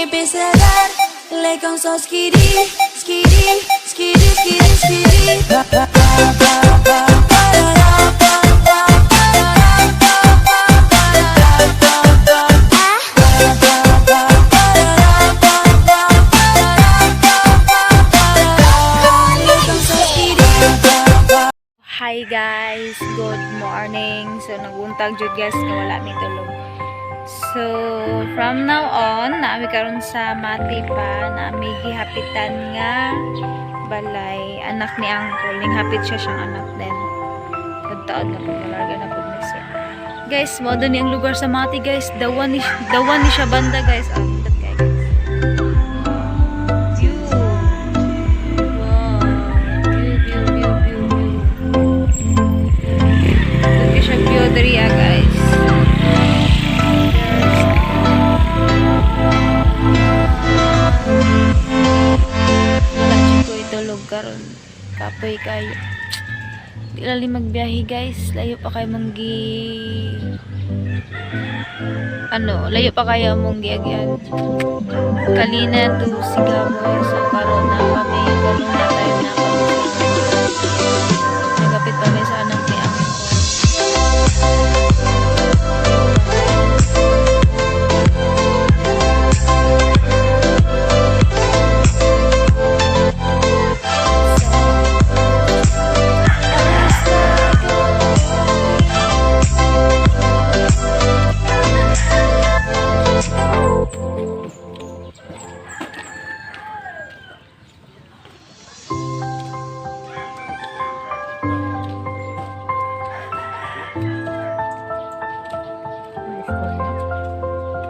Empieza a darle con su skiri, skiri, skiri, skiri, skiri. Pa, pa, pa, pa, pa, parara, pa, pa, parara, pa, pa, parara, pa, pa. Pa, pa, pa, parara, pa, pa, parara, pa, pa, parara. Con su skiri, pa, pa. Hi guys, good morning. So naguntag jud guys nga wala mi tulog. So from now on, naa mi karon sa Mati pa, naa mi gihapitan nga balay anak ni uncle. Ning hapit siya siyang anak din. Nagtaod na po, malarga na po ni sir. Guys, mao ni ang lugar sa Mati, guys. Dawan ni siya banda, guys. Ah, that guys. View. Wow. View, view, view, view, view. Dito siya view diri ah, guys. Wala jud ko itulog karon. Kapoy kayo. Di lali magbiyahe, guys. Layo pa kayo manggi ano, layo pa kayo mong giagyan. Kalina to Sigaboy. So karon na kami, karon na time na kami sa nagapit pa mi sa anak ni uncle.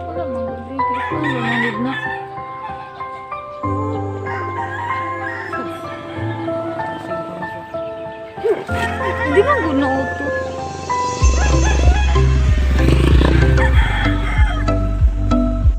Wala man gud kay wala man gud na. Hindi man gud na auto.